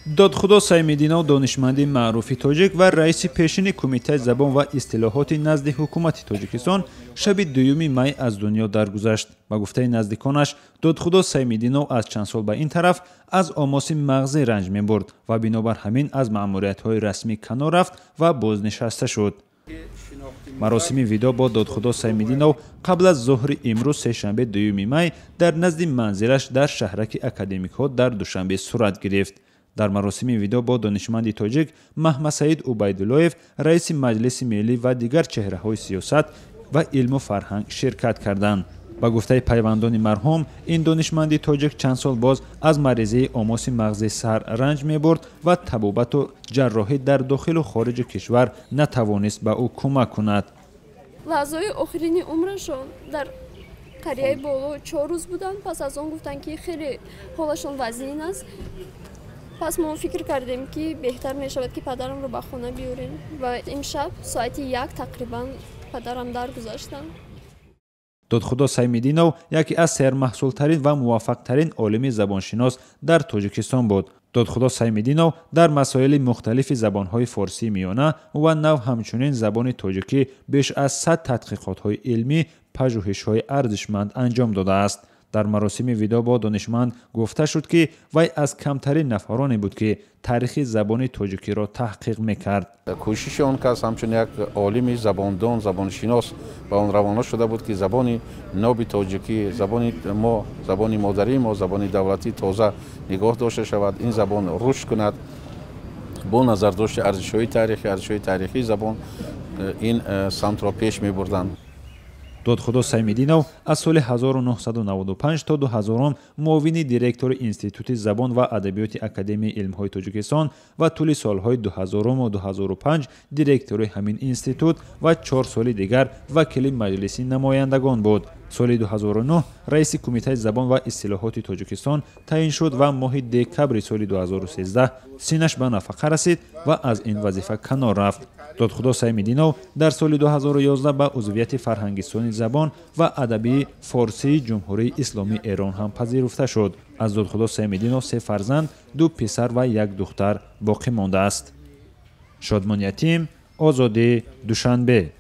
Додхудо Саймидинов, донишманди маъруфи тоҷик ва раиси пешини Кумитаи забон ва истилоҳоти назди ҳукумати Тоҷикистон, шаби 2 май аз дунё даргузашт. Ба гуфтаи наздиконаш, Додхудо Саймидинов аз чанд сол ба ин тараф аз омоси мағзӣ ранҷ мебурд ва бинобар ҳамин аз маъмуриятҳои расмӣ канор рафт ва бознишаста шуд. Маросими видоъ бо Додхудо Саймидинов қабл аз зуҳри имрӯз, сешанбе, 2 май, дар назди манзилаш дар шаҳраки Академикҳо дар Душанбе сурат гирифт. Дар маросими видоъ бо донишманди тоҷик Маҳмадсаид Убайдуллоев, раиси Маҷлиси миллӣ, ва дигар чеҳраҳои сиёсат ва илму фарҳанг ширкат карданд. Ба гуфтаи пайвандони марҳум, ин донишманди тоҷик чанд сол боз аз маризии омоси мағзи сар ранҷ мебурд ва табобату ҷарроҳӣ дар дохилу хориҷи кишвар натавонист ба ӯ кӯмак кунад. Лаҳзаҳои охирини умрашон дар қарияи боло 4 рӯз буданд. Пас аз он гуфтанд, ки хеле ҳолашон вазнин аст. Пас мо фикр кардем, ки беҳтар мешавад, ки падарамро ба хона биёрем, ва имшаб соати 1 тақрибан падарам даргузаштанд. Додхудо Саймидинов яке аз сермаҳсултарин ва муваффақтарин олими забоншинос дар Тоҷикистон буд. Додхудо Саймидинов дар масоили мухталифи забонҳои форсии миёна ва нав, ҳамчунин забони тоҷикӣ беш аз 100 тадқиқотҳои илмӣ, пажӯҳишҳои арзишманд анҷом додааст. Дар маросими видоъ бо донишманд гуфта шуд, ки вай аз камтарин нафароне буд, ки таърихи забони тоҷикиро таҳқиқ мекард. Кӯшиши он кас ҳамчун як олими забондон, забоншинос ба он равона шуда буд, ки забони ноби тоҷикӣ, забони мо, забони модарии мо, забони давлатӣ тоза нигоҳ дошта шавад, ин забон рушд кунад. Бо назардошти арзишҳои таърихӣ, арзишҳои таърихии забон, ин самтро пеш мебурданд. Додхудо Саймидинов аз соли 1995 то 2000 муовини директори Институти забон ва адабиёти Академияи илмҳои Тоҷикистон ва тӯли солҳои 2000 2005 директори ҳамин институт ва 4 соли дигар вакили Маҷлиси намояндагон буд. Соли 2009 раиси Кумитаи забон ва истилоҳоти Тоҷикистон таъин шуд ва моҳи декабри соли 2013 синнаш ба нафақа расид ва аз ин вазифа канор рафт. Додхудо Саймидинов дар соли 2011 ба узвияти Фарҳангистони забон ва адабии форсии Ҷумҳурии Исломии Эрон ҳам пазируфта шуд. Аз Додхудо Саймидинов се фарзанд, ду писар ва як духтар, боқӣ мондааст. Шодмон Ятим, Озодӣ, Душанбе.